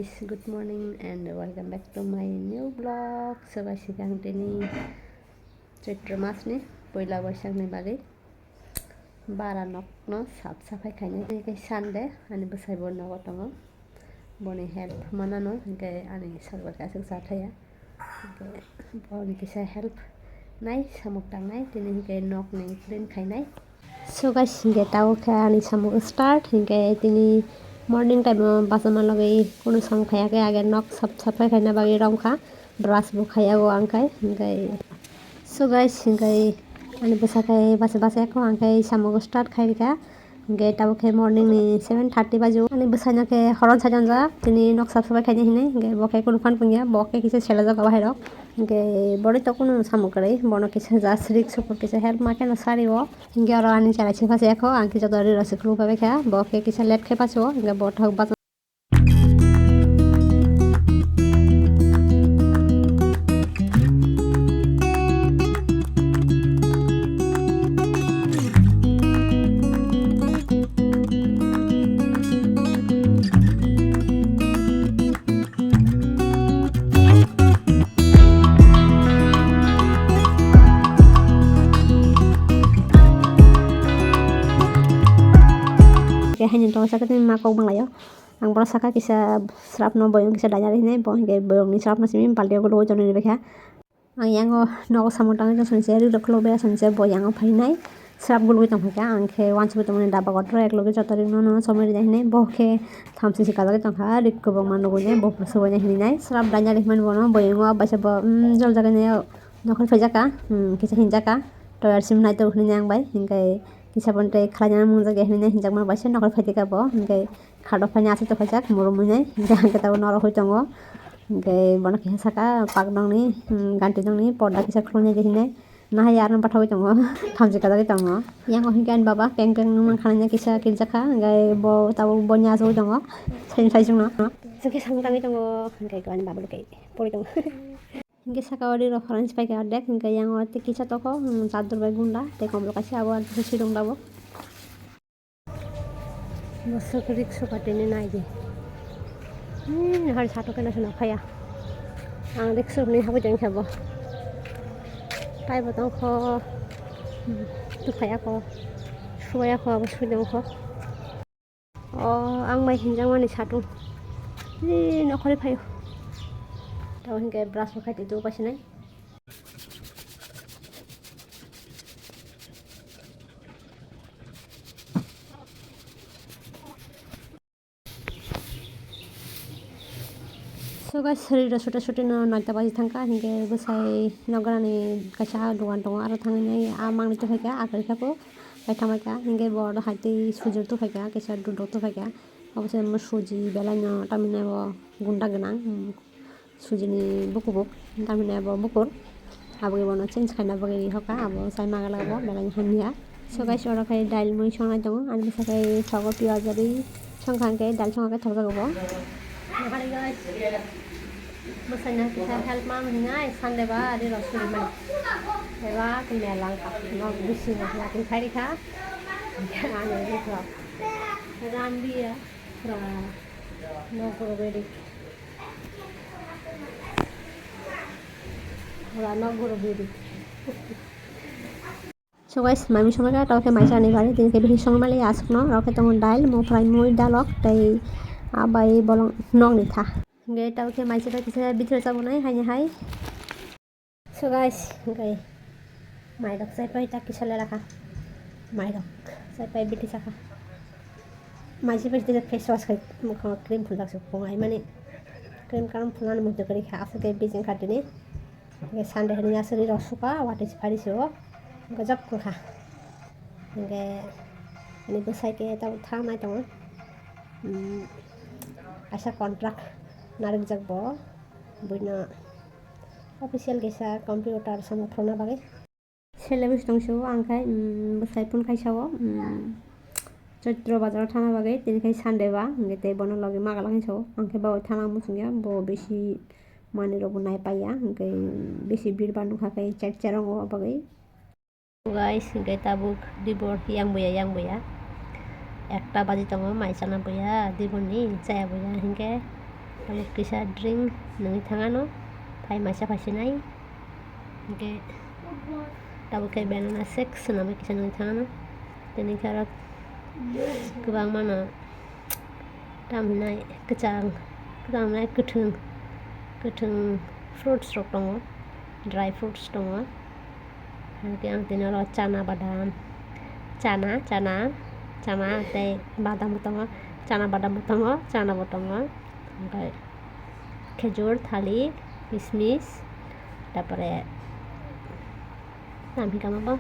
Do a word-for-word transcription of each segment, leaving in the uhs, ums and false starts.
Good morning and welcome back to my new vlog. So guys, ang tini Chaitra masni poila boisakni bagwi bara nokno sap saphai khainai. Tei khe Sunday, ani bwsai bo nogo tongo, boni help manano, hinkhe ani salwar khe aswk cha thaya, hinkhe boni kisa help nai, samuk tangnai, tini hinkhe nokni clean khainai. So guys, hinkhe tabuk khe ani samung start, hinkhe tini morning time o bachama logwi kunu samung khaya khe age nok sap sap khai khaina bagwi romkha, brush bo khaya o ang khai, hinkhe so guys, hinkhe ani bwsa khai basa basa kho ang khai samung start khai rikha, hinkhe tabuk khe morning ni seven thirty bajo ani bwsai no khe horon sajak tini nok sap sap khaina hinwi, hinkhe bo khe kunu phan pungya bo khe kisa sela jak bahai rok, hinkhe bori to kunu samung kwrwi bono kisa just rik sukut kisa help ma khe no sari o. Hinkhe oro ani chwrai se phaso ekho, ang khe joto ree rok se khuluk pai kha, bo khe kisa late khe phaso, hinkhe bo thok bachai. Khe haino tongo sakhe tini ma kok banglaio. Ang bono saka kisa srapno boyong kisa daina rinai, bo hinkhe boyongni srapno simi baltio gulugwi tonwi rwbaikha. Ang yango nogo samung tangwi tong songse, ri rok khuluk bai songse, bo yango phainai srap gulugwi tongkha, ang khe wansugwi tongmani daba kotor, eklogi joto rikno no somoi rinai hinwi, bo khe thamchi se kajagwi tongkha, ri kwbangma nugwi nai, bo swbai nai hinwi nai, srap daina rikmani bono, boyongo abaisa bo, um, jol jagwi nai, nokhor phaijakha, um, kisa hinjakha, toyar sim nai tongo hinwi nai ang bai, hinkhe kisa bo tei khlaina mungjakya hinwi nai hinjakma bai se nokhor phaitokha bo, hinkhe. Khado phaina aswk tongkha jak, murum mwnai, hinkhe ang khe tabuk norok hui tongo. Hinkhe bono kisa saka, pak nokni, hmm, ganti nokni porda kisa khulumya di hinai. Nahai aroni bathagwi tongo, thamchi kajagwi tongo. Yango hinkhe ani baba keng keng nungmani khanai kisa kirjakha, hinkhe bo tabuk boini achugwi tongo, sanitizer no. Hinkhe samung tangwi tongo, hinkhe ani baba lukhe pori tongo. Hinkhe saka o ri rok pharansi paikha ordek, hinkhe yango tei kisa toko, hmm, chador bai gunda, tei kombol kaisa abo, swi rwng tabuk. Bwswk riksok atini naidi. Hmm, hari satok kena swnam khaya. Ang riksok ni habwi tongkha bo. Taibo tongkho. Tukhaya kho. Subaya kho, abo swi tongkho. O, ang bai hinjakmani satung. Ni nokhorwi phaio. Tabo hinkhe brush bo khai twi tubu pasinai. So guys, ree rok sota soti no noita baji thangkha, hinkhe bwsai nokgra ni kaisa dogan tongo, aro thangwi nai a mangni tongkha, a kwrwi kha bo, bai thangbai kha, hinkhe bo oro hai tei sujur tongkha, kaisa dudok tongkha, obo se suji belai no tamni bo gunda gwnang. Sujini bukubuk, tamni abo bukur. Abo bono change khaina bagwi hoka, abo chai magalabo belai hamya. So guys, oro khai dail mui songnai tongo, ani bwsa khai sogo piyaj ari songkha, hinkhe dail songkha khe thokjago bo. Nahari guys, bwsaino kisa help man hinai Sunday ba ari rok suri mani. Eba khe mela wngkha, nok bisingo yakung khairikha. Ani rikha. Randiya pura nok guru bedik. Pura nok guru bedik. So guys, mami somai ka tawkhe maisa ni bari tini khe bihi somai mali aswkno, rokhe tongo dail, moprai, mui, dalok, tei abai bolong nokni tha. Hinkhe tawkhe maisa bai kisa bithra chabonai haini hai. So guys, hinkhe mairok chaipai ta kisa lerakha. Mairok chaipai bithi chakha. Maisa bai tini face wash khai mokhango cream phunjak se phungai mani. Cream karam phunani muitu kwrwi kha aswk khe bijing kha tini. Hinkhe Sunday hinwi aswk ree rok suka, watwi se phari se o. Hinkhe job wngkha. Hinkhe ani bwsai khe tabuk thangnai tongo. Umm, kaisa contract narwkjak bo. Buino official kisa computer samung phuruna bagwi. Syllabus tong se o ang khai, umm, bwsai phone kaisa o, umm, Chaitra bazar o thana bagwi, tini khai Sunday ba, hinkhe tei bono logi magalak hinwi sa o. Ang khe bo thana muchungya, bo bisi manwi rok bo nai paiya, hinkhe bisi bir bar nukha khai chat cherong o bagwi. Guys, hinkhe tabuk dibor yang buya, yang buya. Ekta baji tongo, mai chana buya, dibor ni chaya buya, hinkhe Tabuk kisa drink nungwi thangano, phai maisa phaisinai. Hwnkhe tabuk khe banana shake swnamwi kisa nungwi thangano. Tini khe aro kwbangmano tamo hinai kwchang, kwchang hinai kwthwng, kwthwng fruits rok tongo, dry fruits tongo. Hwnkhe ang tini oro chana badam, chana, chana, chana tei badam bo tongo, chana badam bo tongo, chana bo tongo. Hwnkhe khejur, thalik, kismis, tarpore tamo hinwi kamo bo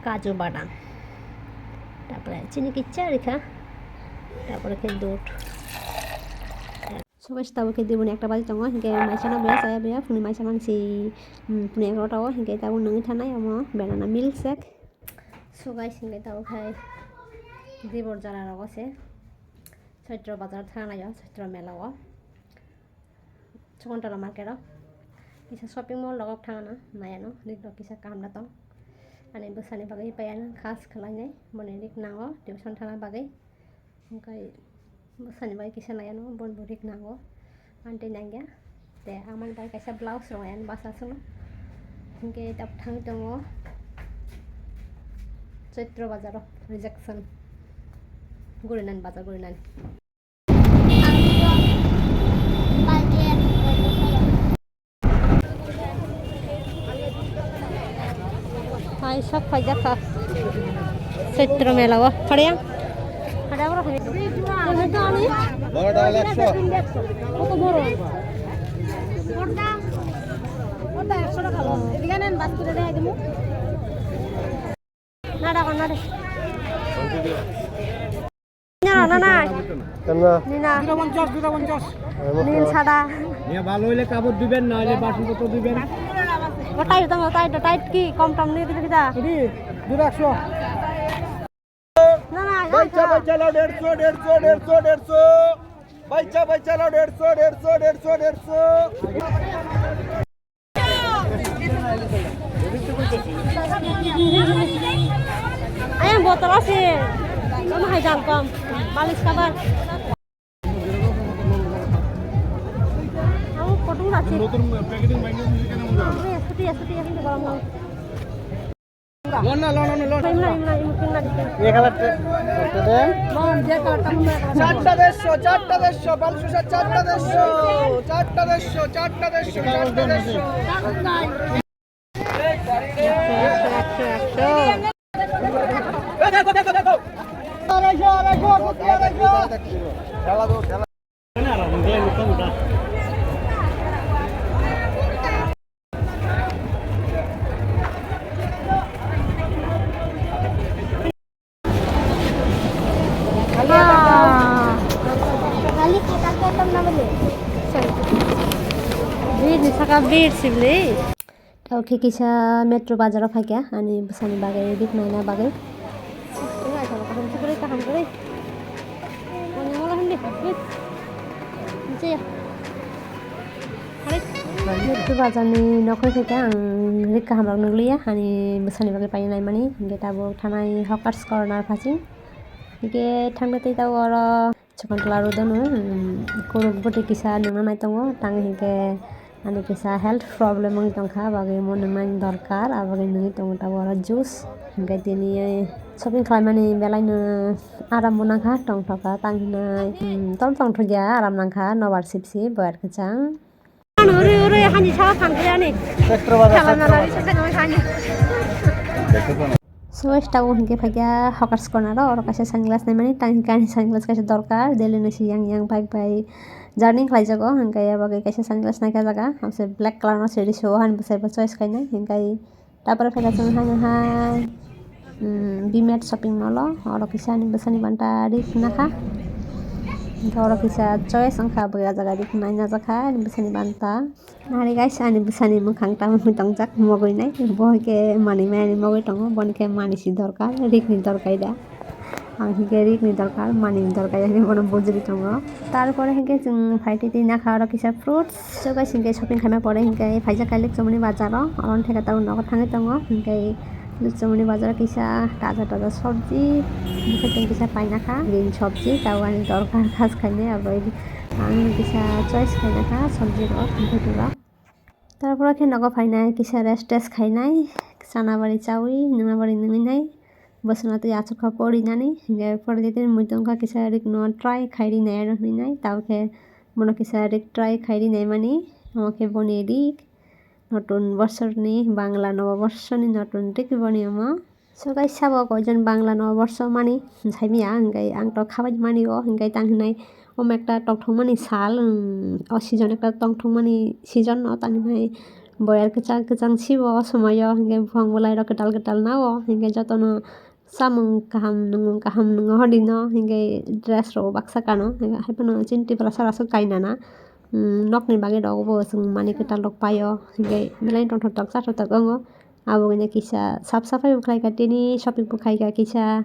kaju badam, tarpore chini kisa rikha, tarpore khe dudh. So guys, tabuk khe diboni ekta baji tongo, hinkhe maisano boya chaya boya, phunui maisa mansi, um, phunui egarota o, hinkhe tabuk nungwi thanai omo banana milk shake. So guys, hinkhe tabuk khai dibor jora rogo se Chaitro bazar thangnaio, Chaitro mela o, Chagontala market o kisa shopping mall rogo thangna naiano, rik rok kisa kaham da tong. Ani bwsani bagwi pai ano khas khlainai, boni rik nango tuition thangna bagwi. Hwnkhe bwsani bai kisa naiano, boni bo rik nango, ani tei nangya. Tei amani bai kaisa blouse rwngya ani bwsa chwngno. Hwnkhe tabuk thangwi tongo Chaitro bazaro, rejection gurinani bazar gurinani. Hai sok paijak kha. Chaitro mela o. Pharia? Pharia boro hai. Boro dal ekso. Koto boro? Boro da. Boro da ekso taka lo. Edigane bas kore de hai dimu. Nada ko nada. Nina, nana. Nina. Dura ponchas, dura ponchas. Nin sada. Niya bhalo hoile kabor diben, na hoile bason potro diben. O tight, o tight, o tight ki kom tom ni dibe kita. Edi, dura ekso. Nana, baicha, baicha lao derso, derso, derso, derso. Baicha, baicha lao derso, derso, derso, derso. Ayang botol ase. Ano hai jang kom. Balis cover. Amo kotung ase. Notun packeting bangkhe mujhe kena mujhe. Suti, suti, hindi borom lang. Lona, lona, lona, lona. Imla, imla, imla, imla dikhe. Ye kala te. Mon, je kala tamu na kala. Charta dersho, charta dersho, balusa charta dersho, charta dersho, charta dersho, charta dersho. Ekso, ekso, ekso, ekso. Bini saka bir sibli. Tao khe kisa metro bazaro phaikha ani bwsani bagwi rik naina bagwi. Kaham kwrwi, kaham kwrwi. Metro bazarni nokhorwi phaikha ang rik kahamrok nukliya ani bwsani bagwi paina naimani. Hinkhe tabuk thanai hawkers corner phasing. Hinkhe thangna tei tabuk oro. Chikon tola rw dano, um, kuruk bwtwi kisa nungna nai tongo, tang hinkhe ani kisa health problem wng tongkha, bagwi omo nungnani dorkar, abagwi nungwi tongo tabuk oro juice. Hinkhe tini shopping khlaimani belaino aram bo nangkha, tongthokha, tang hinai, um, tong tongthokya, aram nangkha, nobar sipsi, boyar kwchang. Uri, uri, hani sawa phan khe ani. Petrol bazar, thala petrol nala bazar. Ri sa sa hani. So, guys, tabuk hinkhe phaikha hawkers corner o, oro kaisa sunglass naimani, tang hinkhe ani sunglass kaisa dorkar, daily no se yang yang bike bai journey khlaijago, hinkhe abo kaisa sunglass naikha jaga, hamse black colour no se ri so, hani bwsai bo choice khainai, hinkhe. Tapore phaikha chwng haino hai, um, B-Mart shopping mall o, oro kisa ani bwsani banta rik nakha. Hinkhe oro kisa choice wngkha, abo jaga rik naina jakha ani bwsani banta. Nari guys, ani bwsani mwkhang tamo wngwi tongjak, mogwi nai. Bo hai khe manwi maya ni mogwi tongo, boni khe manwi si dorkar, rik ni dorkar da. Ang hinkhe rik ni dorkar, mani ni dorkar, yani bono bujuli tongo. Tarpore hinkhe chwng phaitwi twi nakha oro kisa fruits. So guys, hinkhe shopping khaima pore hinkhe phaijak kha Lukchumuni bazar o. Oro theka tabuk nogo thangwi tongo. Hinkhe Lukchumuni bazar o kisa taja taja sobji, hinkhe chwng kisa paina kha green sobji, tabuk ani dorkar khas khainai abo. Ang kisa choice khaina kha sabji rok, bwtwi rok. Tarpore khe nogo phainai kisa rest test khainai, chana bari chawi, nungna bari nungwi nai, bwswkno twi achuk kha porinani, hinkhe pore tei muitu wngkha kisa rikno try khai rinai ano hinwi nai, tabo khe bono kisa rik try khai rinai mani, omo khe boni rik, notun bosorni, Bangla nobo bosorni notun rik boni omo. So guys, sabo koijon Bangla nobo borso mani saimaya, hinkhe ang to khabai mani o, hinkhe tang hinai omo ekta tongthokmani sal, um, o season ekta tongthokmani season no tang hinai boyar kwchang kwchang sibo o somoyo, hinkhe buphang bwlai rok kwtal kwtal nao, hinkhe jotono samung kaham nungmung kaham nungo hodi no, hinkhe dress rok baksa kano, hinkhe haiphano chini Tripura sara aswk kainana, um, nokni bagwi rok bo chwng mani kwtal rok paio, hinkhe belai tongthoktok chathotok wngo. Abo wngkha kisa sap saphai bo khlaikha, tini shopping bo khaikha kisa,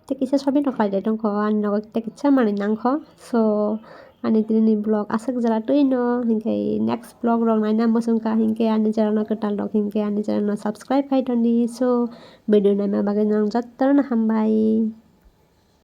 tei kisa shopping rok khlaidai tongkho, ani nogo tei kisa manwi nangkho. So ani tini ni vlog aswk jora twino, hinkhe next vlog rok naina muchungkha, hinkhe ani channel no kwtal rok hinkhe ani channel no subscribe khai tongdi. So video naima bagwi nang jotono hambai.